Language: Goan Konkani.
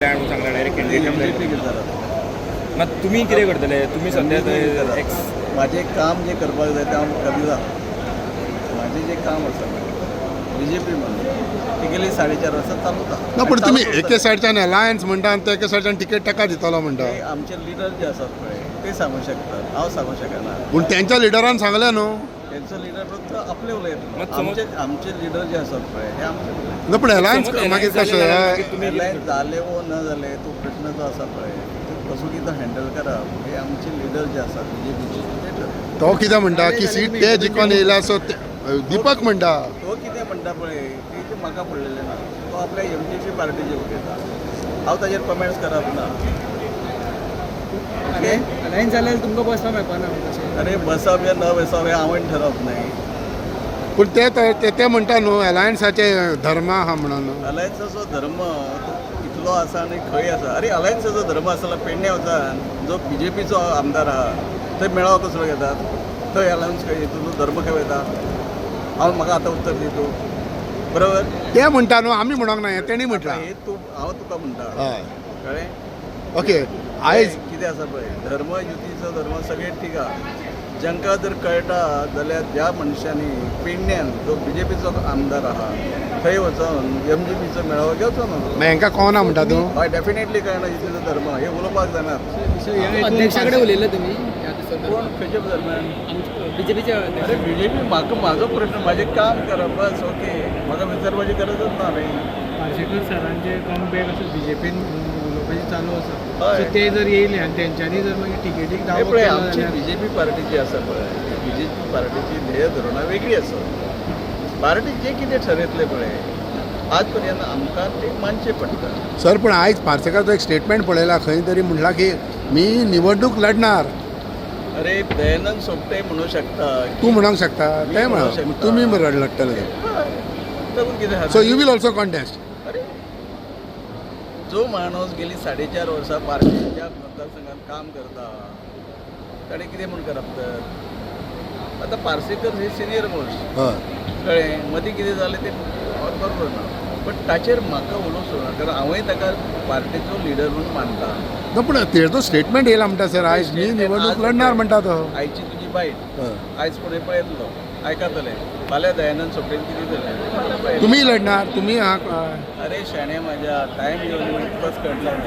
सांगला डायरेक्ट कॅन्डिडेट. करतात. मात तुमी कितें करतले? तुमी सद्या थंय एक्स म्हाजें काम जें करपाक जाय तें हांव करना. म्हाजें जें काम आसा बीजेपी म्हणून ती गेली 4.5 वर्सां चालूच आहा. ना, पण तुम्ही चालूच एके उरतलें. सायडच्यान अलायन्स म्हणटा आनी ते एके सायडच्यान तिकेट ताका दितलो म्हणटा. ते आमचे लिडर जे आसात पळय ते सांगू शकतात, हांव सांगू शकना. पूण त्यांच्या लिडरान सांगलें न्हू. तेंचो लिडर फक्त आपले उलयतलो. मग समज- आमचे आमचे लिडर जे आसात पळय हे आमचे उलयतले. ना, पण अलायन्स समज मागीर alliance जालें कशें? जाल्यार मागीर तुमी अलायन्स जाले वो न जाले तो प्रश्न जो आसा पळय तो कसो कितें हँडल करप हे आमचे लिडर जे आसात बीजेपीचे ते ठरयतले. तो कितें म्हणटा की सीट ते जिखून येयला, सो दीपक म्हणटा. तो कितें म्हणटा पळय तेजें म्हाका पडलेलें ना. तो आपल्या एमजीपी पार्टीचेर उलयता, हांव ताजेर कमेंट्स करप ना. ओके. अलायन्स जाल्यार तुमकां बसपाक मेळपाना तशें. अरे, बसप या न बसप हें हांवें ठरप न्हय. पूण ते ते- ते म्हणटा न्हू अलायन्साचे धर्म आहा म्हणून. अलायन्साचो धर्म तो कितलो आसा आनी खंय आसा? अरे, अलायन्साचो धर्म आसा जाल्यार पेडण्या वचान जो बीजेपीचो आमदार आहा थंय मेळावो कसलो घेतात? थंय अलायन्स खंय? तुजो धर्म खंय वयता? हांव म्हाका आतां उत्तर दी तूं, बरोबर? ते म्हणटा न्हू, आमी म्हणोंक ना, हें तेणी म्हटलां. हे तूं, हांव तुका म्हणटा. हय. कळ्ळें? ओके, आयज कितें आसा पळय, धर्म युतीचो धर्म सगळें ठीक आहा. जांकां जर कळटा जाल्यार ज्या मनशांनी पेडण्यान जो बीजेपीचो आमदार आहा थंय वचोन एमजीपीचो मेळावो घेवचो न्हू. मागीर हेंकां कोणा म्हणटा तूं? हय, डेफिनेटली कळना युतीचो धर्म हे उलोवपाक जायना. अध्यक्षा कडेन उलयल्ले तुमी ह्या कोण संदर्भात? खंयच्या दरम्यान? बीजेपीच्या. अरे, बीजेपी म्हाका म्हाजो प्रश्न म्हाजें काम करप बस. ओके, म्हाका विचारपाची गरजच ना रे. पार्सेकर सरांचे कमबॅक असं बीजेपीन उलोवपाचें चालू आसा. हय. सो ते जर येयले आनी तेंच्यांनी जर मागीर टिकेटीक हे दावो पळय, केलो आमची जाल्यार बीजेपी पार्टी जी आसा पळय, बीजेपी पार्टीची ध्येय धोरणां वेगळी आसा. पार्टी जे कितें ठरयतले पळय आज पर्यंत आमकां ते मानचें पडटा. सर, पण आयज पार्सेकाराचो एक स्टेटमेंट पळयला, खंय तरी म्हणला की मी निवडणूक लढणार. अरे, दयानंद सोपटे म्हणू शकता. तूं म्हणोंक शकता. मी ते म्हणूंक म्हणा शकता. तुमी लढतले. तातूंत कितें आसा? So you will also contest? अरे, जो माणूस गेली 4.5 वर्सां पार्टीच्या मतदारसंघात काम करता ताणें कितें म्हूण करप? तर आतां पार्सेकर हे सिनियर मोस्ट. हय. कळ्ळें? मदीं कितें जालें तें बरोबर ना, बट ताचेर म्हाका उलोवंक सोडना, कारण हांवूय ताका पार्टीचो लिडर म्हणून मानता. ना, पूण तेजो स्टेटमेंट येयला म्हणटा सर आयज, मी निवडणूक लढणार म्हणटा तो. आयची तुजी बायट. हय. आयज कोणूय पळयतलो, आयकतले, फाल्यां दयानंद सोपटेन कितें जालें फाल्यां पळयतले. तुमी लढणार तुमी हा? अरे शाणे, म्हाज्या टायम येवन तुकाच कळटलो न्ही.